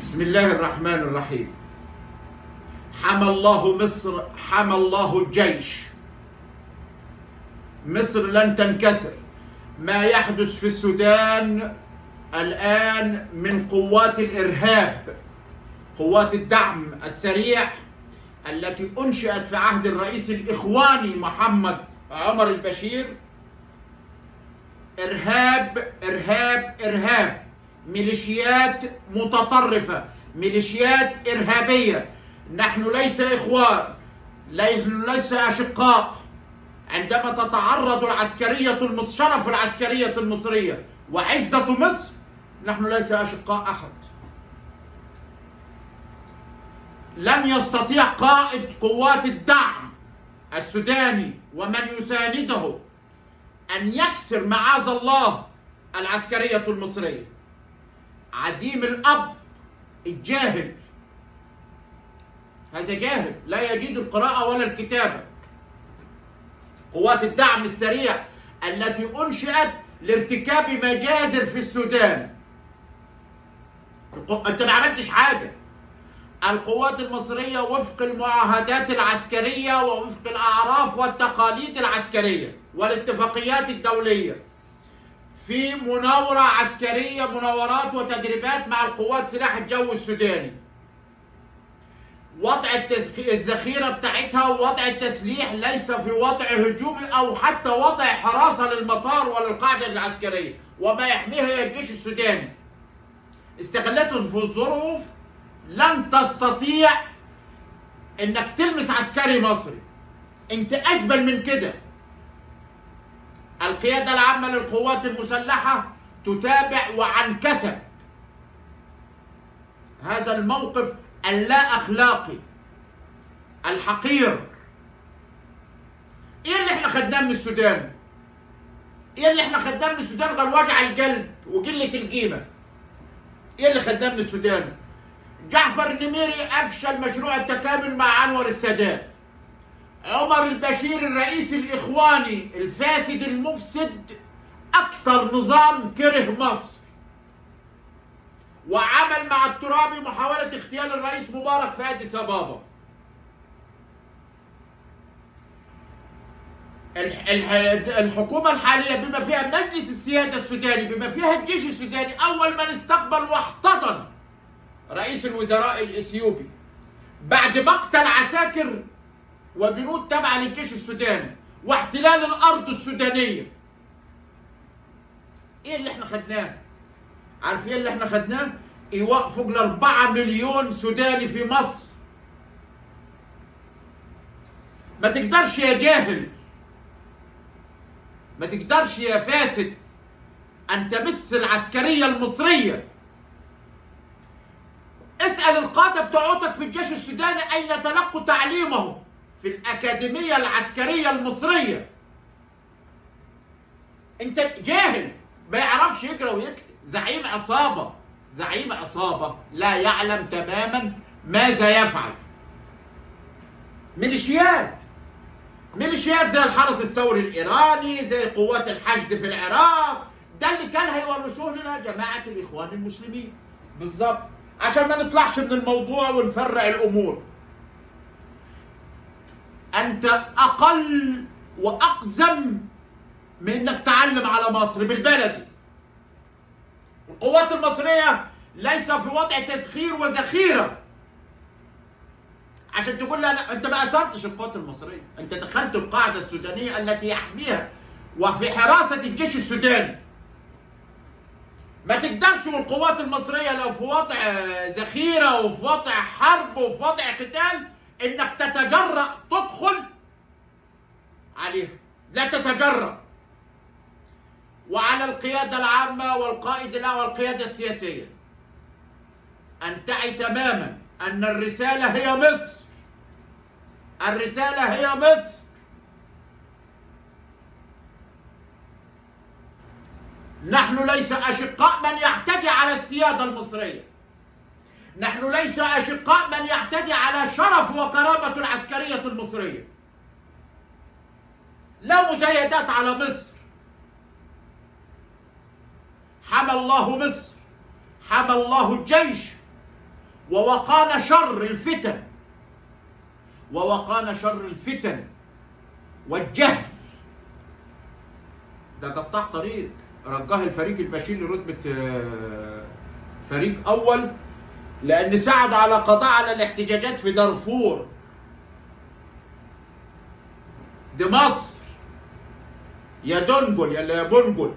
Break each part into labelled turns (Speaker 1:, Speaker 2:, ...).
Speaker 1: بسم الله الرحمن الرحيم. حمى الله مصر، حمى الله الجيش. مصر لن تنكسر. ما يحدث في السودان الآن من قوات الإرهاب، قوات الدعم السريع التي أنشئت في عهد الرئيس الإخواني محمد عمر البشير، إرهاب إرهاب إرهاب، ميليشيات متطرفة، ميليشيات إرهابية. نحن ليس إخوان، ليس أشقاء. عندما تتعرض العسكرية، شرف العسكرية المصرية وعزة مصر، نحن ليس أشقاء أحد. لن يستطيع قائد قوات الدعم السوداني ومن يسانده أن يكسر معاذ الله العسكرية المصرية. عديم الأب الجاهل، هذا جاهل لا يجيد القراءة ولا الكتابة. قوات الدعم السريع التي أنشئت لارتكاب مجازر في السودان، أنت ما عملتش حاجة. القوات المصرية وفق المعاهدات العسكرية ووفق الأعراف والتقاليد العسكرية والاتفاقيات الدولية في مناورة عسكرية، مناورات وتدريبات مع القوات سلاح الجو السوداني. وضع الذخيرة بتاعتها ووضع التسليح ليس في وضع هجومي أو حتى وضع حراسة للمطار وللقاعدة العسكرية، وما يحميها هي الجيش السوداني. استغلته في الظروف، لن تستطيع انك تلمس عسكري مصري. انت اجبل من كده. القيادة العامة للقوات المسلحة تتابع وعن كسب هذا الموقف اللا اخلاقي الحقير. ايه اللي احنا خدناه من السودان؟ ايه اللي احنا خدناه من السودان غير وجع القلب وقلة القيمة؟ ايه اللي خدناه من السودان؟ جعفر النميري افشل مشروع التكامل مع انور السادات. عمر البشير الرئيس الاخواني الفاسد المفسد، اكثر نظام كره مصر، وعمل مع الترابي محاولة اغتيال الرئيس مبارك في اديس ابابا. الحكومة الحالية بما فيها مجلس السيادة السوداني، بما فيها الجيش السوداني، اول من استقبل واحتضن رئيس الوزراء الاثيوبي بعد مقتل عساكر وجنود تابعه للجيش السوداني واحتلال الارض السودانية. ايه اللي احنا خدناه؟ عارف ايه اللي احنا خدناه؟ ايواء فوق 4 مليون سوداني في مصر. ما تقدرش يا جاهل، ما تقدرش يا فاسد ان تمس العسكرية المصرية. اسأل القادة بتوعتك في الجيش السوداني أين تلقوا تعليمهم؟ في الأكاديمية العسكرية المصرية. أنت جاهل ما يعرفش يقرأ ويكتب، زعيم عصابة، زعيم عصابة لا يعلم تماما ماذا يفعل. ميليشيات، ميليشيات زي الحرس الثوري الإيراني، زي قوات الحشد في العراق، ده اللي كان هيورثوه لنا جماعة الإخوان المسلمين بالظبط، عشان ما نطلعش من الموضوع ونفرع الامور. انت اقل واقزم من انك تعلم على مصر بالبلدي. القوات المصرية ليس في وضع تسخير وذخيرة عشان تقول لا انت ما اثرتش القوات المصرية، انت دخلت القاعدة السودانية التي يحميها وفي حراسة الجيش السوداني. ما تقدرش. والقوات المصرية لو في وضع ذخيرة وفي وضع حرب وفي وضع قتال انك تتجرأ تدخل عليها، لا تتجرأ. وعلى القيادة العامة والقائد الأعلى والقيادة السياسية أن تعي تماما أن الرسالة هي مصر. الرسالة هي مصر. نحن ليس أشقاء من يعتدي على السيادة المصرية. نحن ليس أشقاء من يعتدي على شرف وكرامة العسكرية المصرية. لا مزايدات على مصر. حمى الله مصر، حمى الله الجيش، ووقانا شر الفتن، ووقانا شر الفتن والجهل. ده قطاع طريق رجاه الفريق البشير لرتبة فريق أول، لأن ساعد على قضاء على الاحتجاجات في دارفور. دي مصر يا دنجل، يا بنجل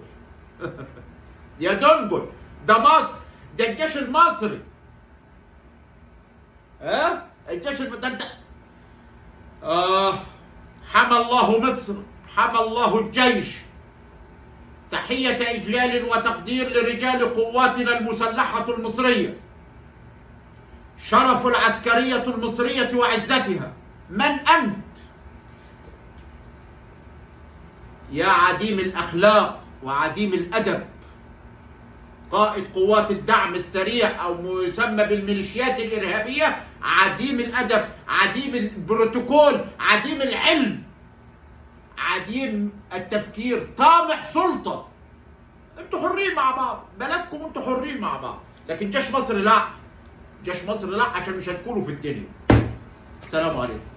Speaker 1: يا دنجل، ده مصر، ده الجيش المصري. ها الجيش ده انت حمى الله مصر، حمى الله الجيش. تحية إجلال وتقدير لرجال قواتنا المسلحة المصرية، شرف العسكرية المصرية وعزتها. من أنت يا عديم الأخلاق وعديم الأدب؟ قائد قوات الدعم السريع أو ما يسمى بالميليشيات الإرهابية، عديم الأدب، عديم البروتوكول، عديم العلم، عديم التفكير، طامع سلطة. انتوا حرين مع بعض، بلدكم انتوا حرين مع بعض، لكن جيش مصر لا، جيش مصر لا، عشان مش هتكونوا في الدنيا. السلام عليكم.